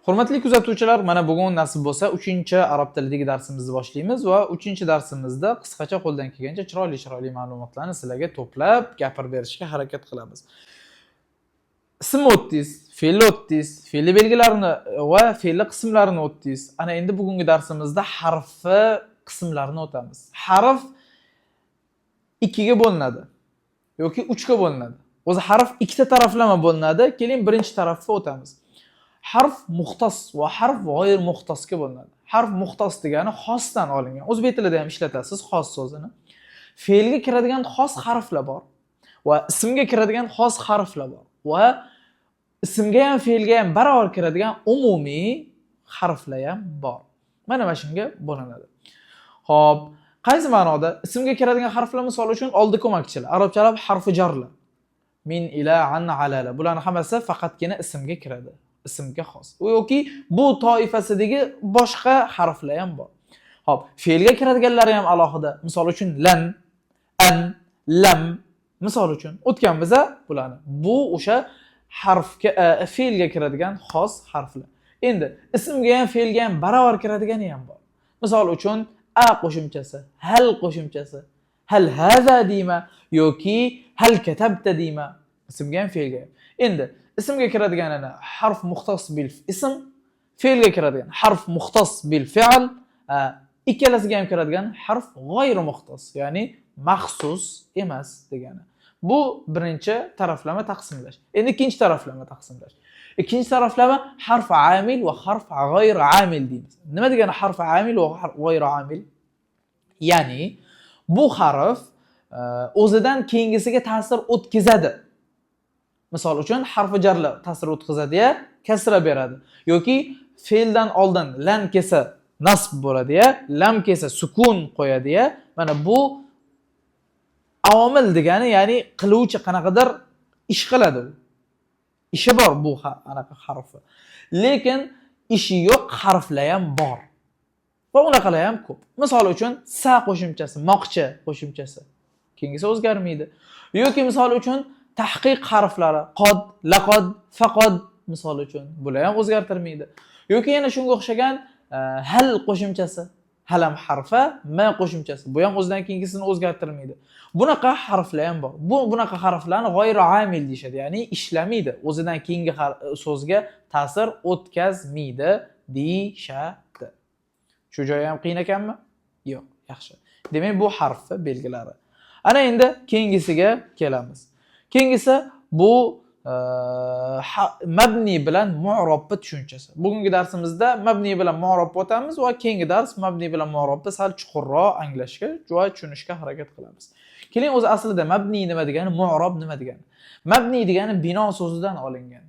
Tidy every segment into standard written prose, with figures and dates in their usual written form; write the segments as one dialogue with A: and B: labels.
A: Hurmatli kuzatuvchilar, mana bugun nasib bo'lsa 3-arab tilidagi darsimizni boshlaymiz va 3-darsimizda qisqacha qo'ldan kelgancha chiroyli-chiroyli ma'lumotlarni sizlarga to'plab gapirib berishga harakat qilamiz. Ism o'tdingiz, fe'l o'tdingiz, fe'li belgilarini va fe'li qismlarini o'tdingiz. Ana endi bugungi darsimizda harfi qismlarini o'tamiz. Harf ikkiga bo'linadi yoki uchga bo'linadi. O'zi harf ikkita taraflama bo'linadi. Keling, birinchi tarafga o'tamiz. Harf muxtas va harf g'oyir muxtasga bo'linadi. Harf muxtas degani xosdan olingan. O'zbek tilida ham ishlatasiz xos so'zini. Fe'lga kiradigan xos harflar bor va ismga kiradigan xos harflar bor va ismga ham, fe'lga ham barobar kiradigan umumiy harflar ham bor. Mana shunga bo'linadi. Xo'p, qaysi ma'noda? Ismga kiradigan harflar, misol uchun, oldi ko'makchilar, arabchalab harfi jarlar. Min, ila, an, alala. Bularning hammasi faqatgina ismga kiradi. Ismga xos. Yoki bu toifasidagi boshqa harflar ham bor. Xo'p, fe'lga kiradiganlari ham alohida. Misol uchun lan, an, lam, misol uchun o'tganmiz bularni. Bu o'sha harfga, fe'lga kiradigan xos harflar. Endi ismga ham, fe'lga ham barobar kiradigani ham bor. Misol uchun a qo'shimchasi, hal qo'shimchasi, hal haza deyma yoki hal katabta deyma, ismga ham, fe'lga ham. Endi ismga kiradiganini harf muxtas bil ism, fe'lga kiradigan harf muxtas bil fe'l, ikkalasiga ham kiradigan harf g'oyri muxtas, ya'ni maxsus emas degani. Bu birinchi taraflama taqsimlash. Endi ikkinchi taraflama taqsimlash. Ikkinchi taraflama harf amil va harf g'oyri amil deymiz. Nima degani harf amil va g'oyri amil? Ya'ni bu harf o'zidan keyingisiga ta'sir o'tkazadi. Misol uchun harfi jarlar ta'sir o'tkazadi-ya, kasra beradi. Yoki fe'ldan oldin lan kelsa nasb bo'ladi-ya, lam kelsa sukun qo'yadi-ya. Mana bu avomil degani, ya'ni qiluvchi, qanaqadir ish qiladi u. Ishi bor bu anaqa harfi. Lekin ishi yo'q harflar ham bor. Va unaqalar ham ko'p. Misol uchun sa qo'shimchasi, moqcha qo'shimchasi. Keyingisi o'zgarmaydi. Yoki misol uchun tahqiq harflari, qod, laqod, faqod, misol uchun bular ham o'zgartirmaydi. Yoki yana shunga o'xshagan hal qo'shimchasi, hal ham harfa, ma qo'shimchasi. Bu ham o'zidan keyingisini o'zgartirmaydi. Bunaqa harflar ham bor. Bu bunaqa harflarni g'oyri amil deyishadi, ya'ni ishlamaydi. O'zidan keyingi so'zga ta'sir o'tkazmaydi deyishadi. Shu joyi ham qiyin ekanmi? Yo'q, yaxshi. Demak, bu harfi belgilari. Ana endi keyingisiga kelamiz. Keyingisi bu mabni bilan mu'robni tushunchasi. Bugungi darsimizda mabni bilan mu'robni o'tamiz va keyingi dars mabni bilan mu'robni sal chuqurroq anglashga va tushunishga harakat qilamiz. Keling, o'zi aslida mabni nima degani, mu'rob nima degani? Mabni degani bino so'zidan olingan.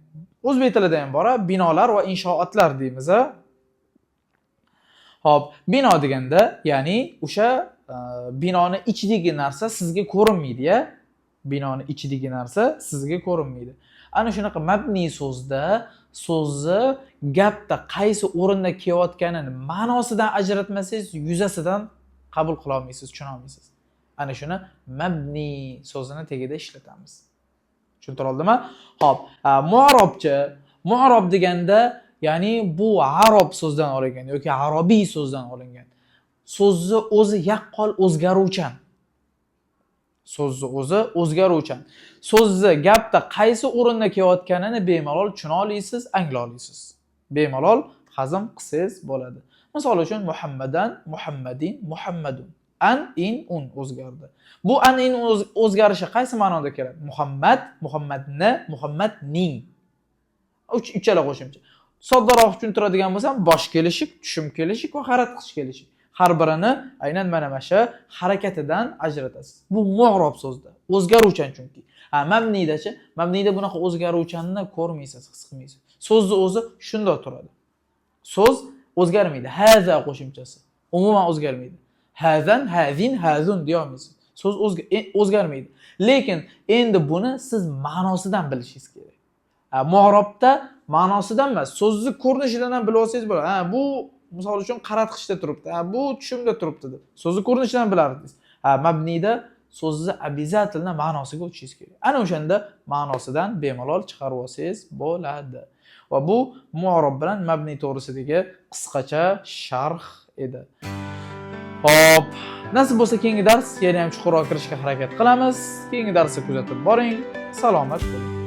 A: O'zbek tilida ham bor, binolar va inshootlar deymiz, a? Xo'p, bino deganda, ya'ni o'sha binoni ichidagi narsa sizga ko'rinmaydi-ya. Binoni ichidagi narsa sizga ko'rinmaydi. Ana shunaqa mabni so'zda so'zni gapda qaysi o'rinda kelayotganini ma'nosidan ajratmasangiz, yuzasidan qabul qila olmaysiz, tushuna olmaysiz. Ana shuni mabni so'zini tagida ishlatamiz. Tushuntira oldimmi? Xo'p, mu'robchi, mu'rob deganda, ya'ni bu arob so'zidan olingan yoki arobiy so'zidan olingan. So'zni o'zi yaqqol o'zgaruvchan. So'zni o'zi o'zgaruvchan. So'zni gapda qaysi o'rinda kelayotganini bemalol tushuna olasiz, angla olasiz. Bemalol hazm qilsangiz bo'ladi. Misol uchun Muhammadan, Muhammadin, Muhammadun. An, in, un o'zgardi. Bu an, in o'zgarishi qaysi ma'noda keladi? Muhammad, Muhammadni, Muhammadning. Uchala qo'shimcha. Soddaroq tushuntiradigan bo'lsam, bosh kelishik, tushum kelishik va qaratqich kelishik. Har birini aynan mana shu harakatidan ajratasiz. Bu mu'rob so'zda. O'zgaruvchan chunki. Ha, mabniydachi? Mabniyda bunaqa o'zgaruvchanni ko'rmaysiz, his qilmaysiz. So'zni o'zi shundoq turadi. So'z o'zgarmaydi. Haza qo'shimchasi umuman o'zgarmaydi. Hazan, hazin, hazun deya olmaysiz. So'z o'zgarmaydi. Lekin endi buni siz ma'nosidan bilishingiz kerak. Ha, mu'robda ma'nosidan emas, so'zni ko'rinishidan ham bilib olsangiz bo'ladi. Ha, bu misol uchun qaratqichda turibdi. Ha, bu tushumda turibdi deb. So'zni ko'rinishidan bilardingiz. Ha, mabniyda So'zni обязательно ma'nosiga o'tishingiz kerak. Ana o'shanda ma'nosidan bemalol chiqarib olsangiz bo'ladi. Va bu mu'rob bilan mabni to'g'risidagi qisqacha sharh edi. Xo'p, nasib bo'lsa, keyingi dars yana ham chuqurroq kirishga harakat qilamiz. Keyingi darsda kuzatib boring. Salomat bo'ling.